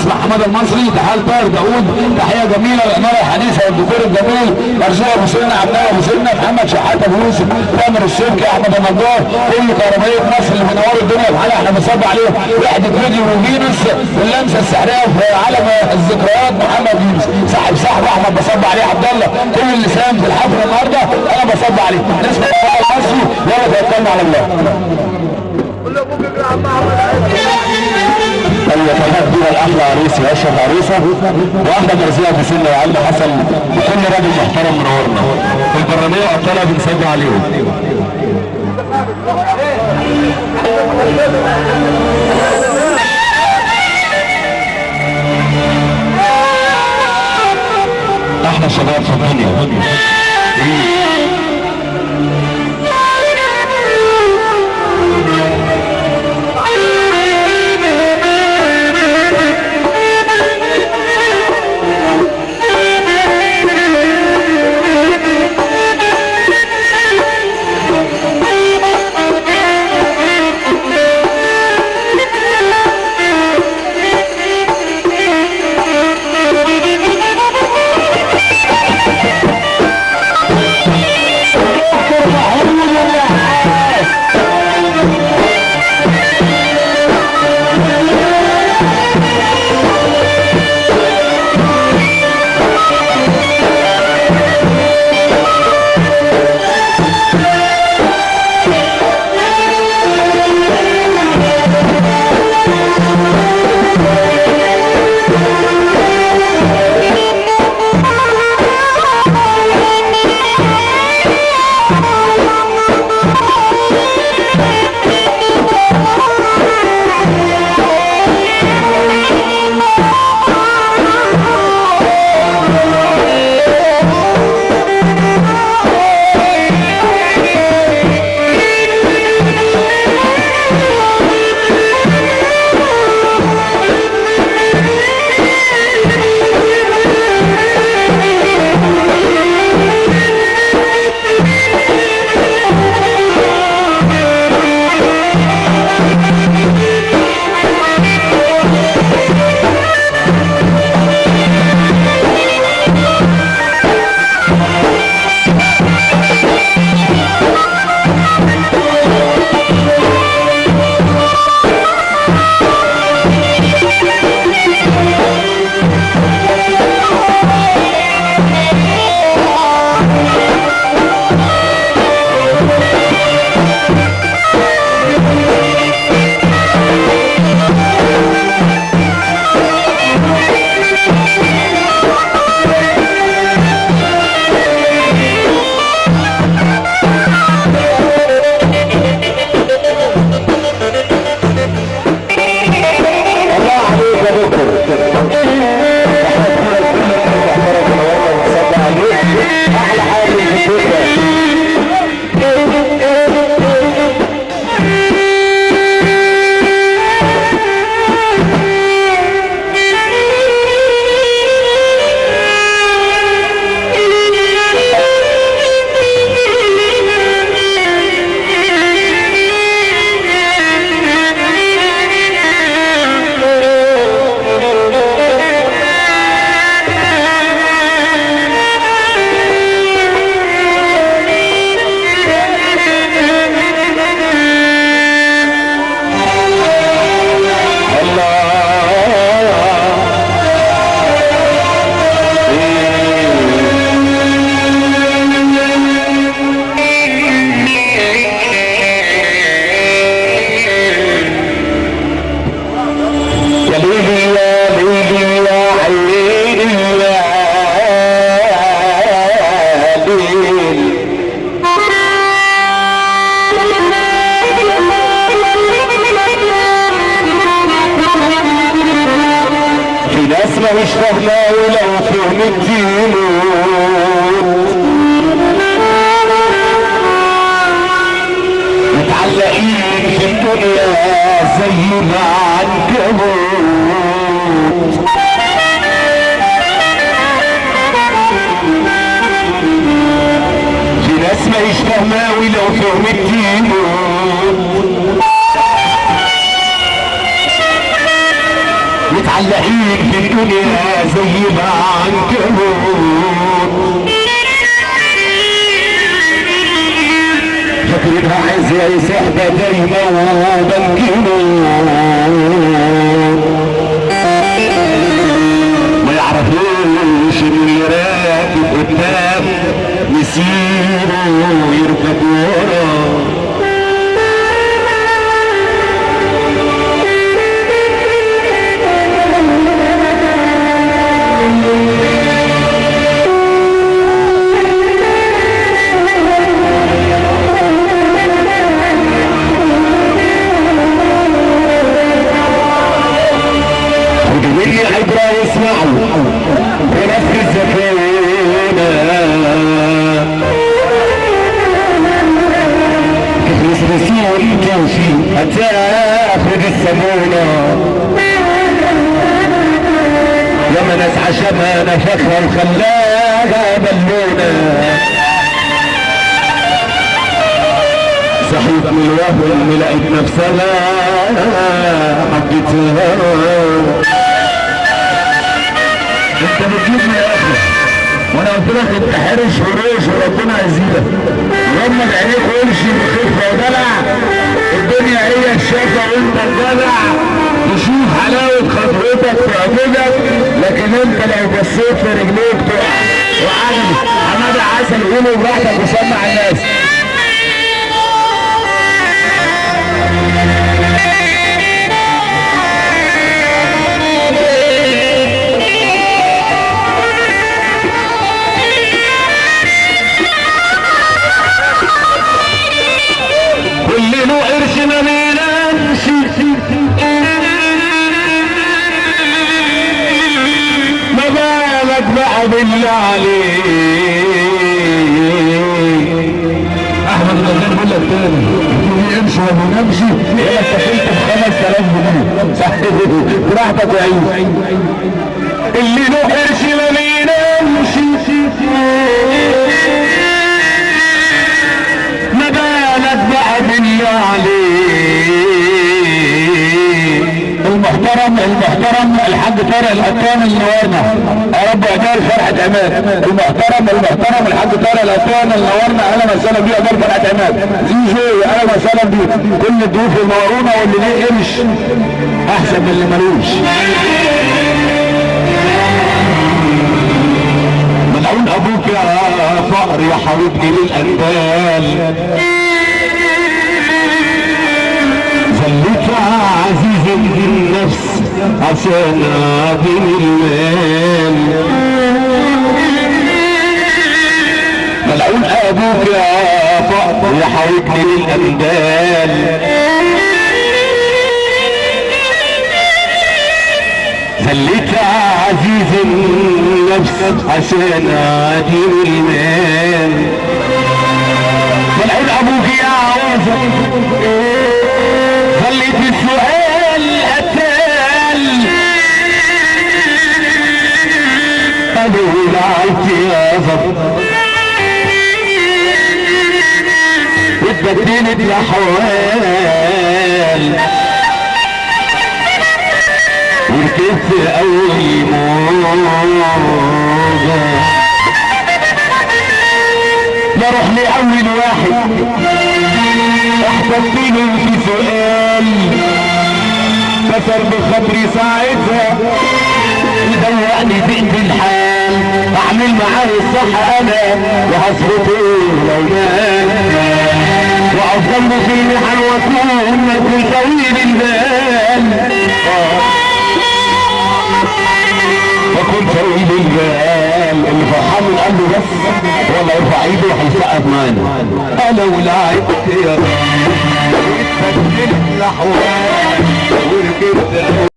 نسمع حمادة المصري، تحية لطاهر داوود، تحية جميلة للاناره الحديثة والديكور الجميل، مرزوق ابو سنة، عبد الله ابو سنة، محمد شحاته ابو يوسف، تامر السبكي، احمد النجار، كل كهربائية مصر اللي بينوروا الدنيا بحالها احنا بنصب عليهم. وحده فيديو وفينوس واللمسه السحريه في عالم الذكريات محمد يونس، صاحب صاحبه احمد بصب عليه، عبد الله، كل اللي ساهم في الحفلة النهارده انا بصب عليه. نسمع المصري يلا توكلنا على الله. ايوه تحية كبيرة لاحلى عريس واشرف عريسه واحلى مرزوقه في سنة وعم حسن وكل راجل محترم منورنا. البرانيه ابطالها بنصب عليهم. احلى شباب في الدنيا. مش فاهمة ولو فهمت تموت. متعلقين في الدنيا زي ما عنكبوت. في ناس ماهيش فاهمة ولو فهمت تموت. متعلقين عايشين في الدنيا زي ما عنكبوت، فاكرينها عزة سحبة دايما وبنجنون، ما يعرفوش ان اللي راكب قدام مسيره يركب ورا. مني عبرة واسمعوا بنفس الزفونة، تخلص رسول توفي هتاخد السمونة، ياما ناس عشمها نفخها وخلاها بالونة، صحيت من الوهم لقيت نفسها حبيتها. انت بتجيب من الاخر، وانا قلت لك انت حرش وروش وربنا يزيدك. غمض عينيك وامشي بخفة ودلع، الدنيا هي الشافه وانت الجدع، تشوف حلاوة خطوتك تعجبك، لكن انت لو بصيت في رجليك تقع. وعجبي حمادة عسل، قوله براحتك وسمع الناس. كل له قرش ما بينامش، ما بالك بقى بالله عليك. احمد الغزال بيقول لك تاني يمشي وما بينامش، يقول لك سافرت ب 5000 جنيه. صح براحتك يا عيني. اللي له قرش ما بينامش، ما بالك بقى بالله عليك. المحترم المحترم الحاج طارق القطان اللي نورنا، يا رب عقبال فرحة عماد. المحترم المحترم الحاج طارق القطان اللي نورنا، اهلا وسهلا بيه، عقبال فرحة عماد. زيزو اهلا وسهلا بيه، كل الضيوف اللي نورونا، واللي ليه قرش احسن من اللي ملوش. ملعون ابوك يا فقر يا حبيبتي للأندال، زلت عزيز النفس عشان عدم المال. ملعون ابوك يا فقر يا حبيبتي للأندال، زلت عزيز النفس عشان عديم المال. ملعون ابوك يا عوزة، خليت السؤال قتال، قالوا لعبت يا ظبط واتبدلت الاحوال، وركبت اول موجة. بروح لأول واحد احتفت له في سؤال، كسر بخاطري ساعتها يدوقني ضيقة الحال، اعمل معاه الصح انا وهظبطه لو مال، واقف جنبه في المحن واكون طويل البال، واكون طويل البال. اللي فرحان من قلبه بس والله يرفع ايده وهيسقف معانا. انا ولعبت يا رب واتبدلت الاحوال وركبت.